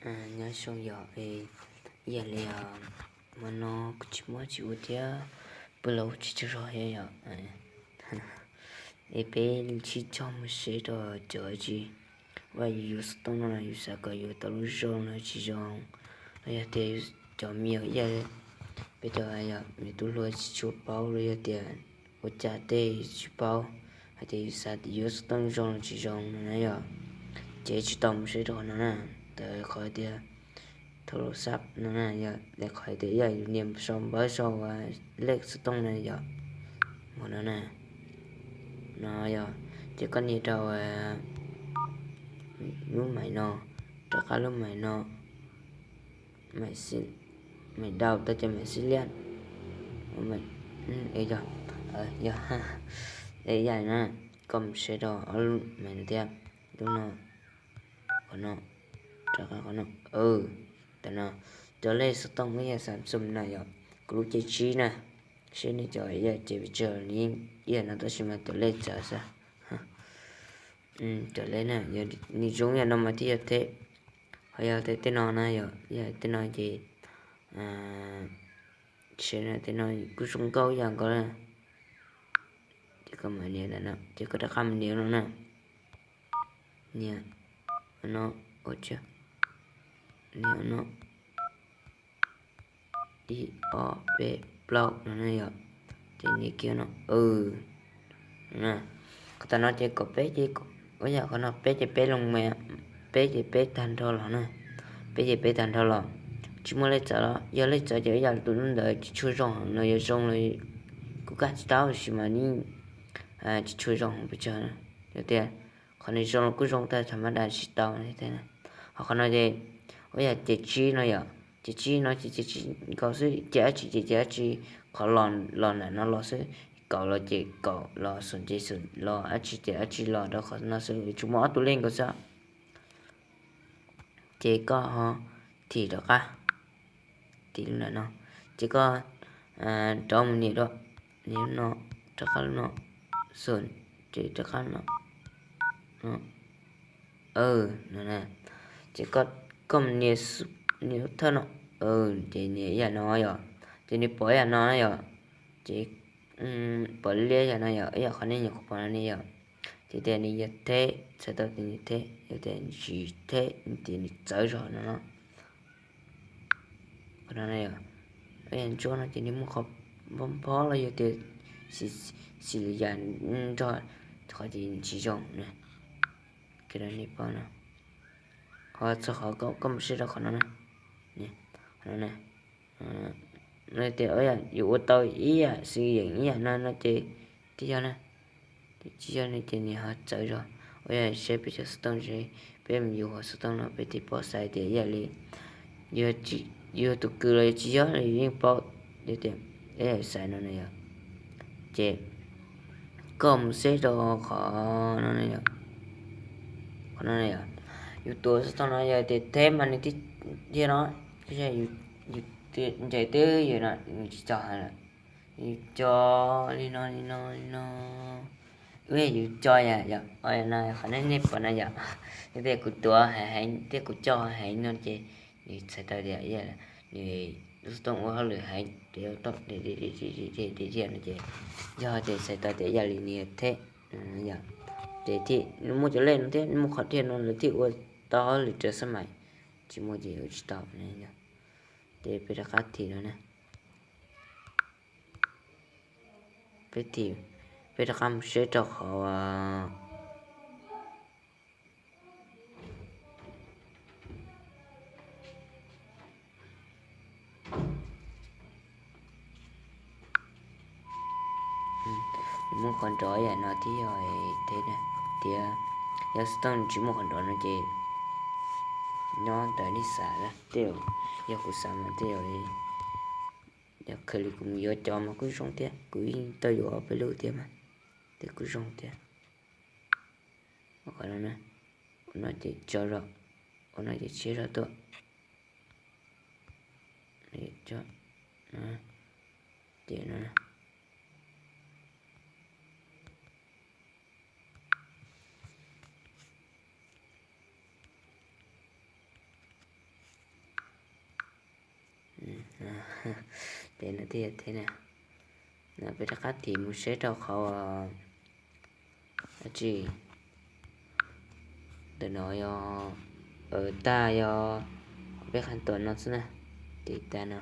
Nyob zoo yom, ib yam li hmo no kuv tsis muaj tsis ua thiab, pw los tsis tsaug zog thiab yom. Es peb sib cog mus seb rau cov tsis, uas yus yuav xov tooj no los yus xav kom yuav tau lub zoo los tsis zoo, los yog tias cov me nyuam ib yam li peb cov yom, me tub hluas tsis tshua paub los yog tias ua cas tej tsis paub hais tias yus xav yuav xov tooj zoo los tsis zoo no na yom, ces tsis tau mus seb rau qhov no na, ntawm qhov tias thau los xab no na yom, qhov tias ib yam yus nias sau npawb sau lej xov tooj na yom, mus no na, no yom, ces koj nias rau lub maim no, rov qab lub maim no, maim dau tau ces maim xib liaj, yog, yog, ib yam na, koj mus seb rau ob lub maim no thiab, lub no, qhov no, rov qab qhov no, tam no, cov lej xov tooj ib yam Samsung na yom, kuv lub ces tsib na, seb nej cov ib yam ces pes tsawg, ib yam no tab sis mas cov lej txawv xwb. Cov lej na, nws zoo yam no mas thiaj yog theb, ho yog tej no na yom, yog tej no ces, seb tej no kuj zoo nkauj yam nkaus na. Ces koj mam nias ntawm no, ces koj rov qab mus nias no na. Nias no, ua tsia, nias no, ib ob peb plaub no na yom, ces nias kiag no, qhov tam no ces kom peb ces, ua yam qhov no peb ces peb loo me, peb ces peb tag nrho los na, peb ces peb tag nrho los, tsis muaj lej txawv los, yog lej txawv ces ib yam li tus lub ntawd tsis tshua zoo, no yog zoo los kuj kaj tsis tau, tab sis mas yeej tsis tshua zoo pes tsawg, yog tias qhov nws zoo los kuj zoo tag, tham ma das tsis tau. Ho qhov no ces, ua yam ces tsib no yom, ces tsib no ces ces tsib nkaus xwb, ces dab tsi ces ces dab tsi, qhov los los ntawm no los xwb, kaum los ces kaum los, xoom ces xoom los, dab tsi ces dab tsi los rau qhov no xwb, tsuas muaj ob tug lej nkaus xwb. Ces koj ho thim rov qab, thim lub ntawm no, ces koj rov mus nias rau, nias lub no, rov qab lub no, xoom, ces rov qab no, no, ces koj mus nias, nias lub thawj no, ces nias ib yam no yom, ces nws pom ib yam no yom, ces pom liab yam no yom, ib yam qhov nej nyuam qhuav pom no ne yom, ces tias nws yog theb, txhais tau tias nws theb, yog tias nws tsis theb ces nws txawv zog no no. Qhov no na yom, ib yam ntsuab no ces nws muaj qhov nphob nphob los yog tias xim li yam nrog qhov ces tsis zoo na. Ho txog qhov koj mus saib rau qhov no na, qhov no na, no tias yam yus ua tau ib yam xwm yeem ib yam no no ces twb yog na, tsis yog ne ces nws ho txawv zog. Ua yam saib peb cov xov tooj, peb mus yuav hauv xov tooj no peb thiaj paub xaiv tias ib yam li yog tus kws los yog tsis yog los yus yeej paub tias ib yam xaiv no na yom. Ces koj mus saib rau qhov no, qhov no yom, yus tuav xov tooj no yog tias theb mas nws thiaj no, yus ncaim twb yus no nws tsis co heev lawm, yus co li no li no li no, yus co yom, yog no qhov nej pom no yom, yog tias kuv tuav heev thiab kuv co heev no ces nws txhais tau tias nws lub xov tooj ua hauj lwm heev, no ces yog tias txhais tau tias ib yam li nws theb, yog ces thiaj muaj cov lej no thiab muaj qhov dhia no lawv thiaj ua tau hauj lwm raws xab mais, tsis muaj ces ua tsis tau. Ces peb rov qab thim no na, peb thim, peb rov qab mus saib rau qhov muaj qhov nrov yam no thiab yog theb na, tias yog xov tooj tsis muaj qhov nrov no ces nyob ntawd nej xav na, tej zaum yog kuv xav mas tej zaum yog khaws li kuv mus yuav cov mas kuj zoo thiab, kuv yeej tau yuav ob peb lub thiab mas, ces kuj zoo thiab. Qhov no, ua no ces tso zog, ua no ces tshiab zog tuaj, ces no Ces no thiaj yog thiab na. No peb rov qab tim mus saib rau qhov dab tsi, ntawm no yog, tag yog qhov peb qhab tuam no xwb na. Tim tas no.